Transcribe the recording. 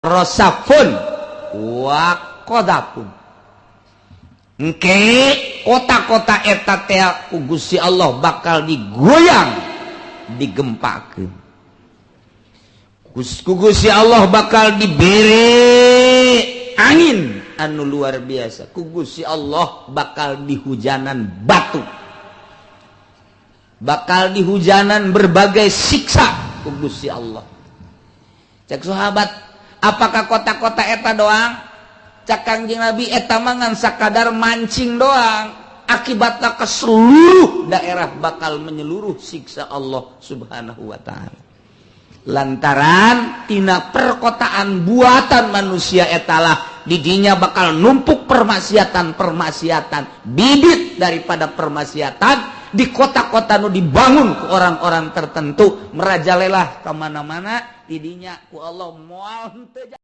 Rosafun wa qadafun. Engke kota-kota eta teh ku Gusti Allah bakal digoyang, digempakeun ku Gusti Allah, bakal dibere angin anu luar biasa, ku Gusti Allah bakal dihujanan batu, bakal dihujanan berbagai siksa ku Gusti Allah. Cek sahabat, apakah kota-kota eta doang? Cak Kangjeng Nabi, eta mangan sakadar mancing doang, akibatnya ke seluruh daerah bakal menyeluruh siksa Allah Subhanahu wa Ta'ala, lantaran tina perkotaan buatan manusia etalah didinya bakal numpuk permaksiatan-permaksiatan, bibit daripada permaksiatan di kota-kota nu dibangun ke orang-orang tertentu merajalela kemana-mana. Didinya ku Allah moal.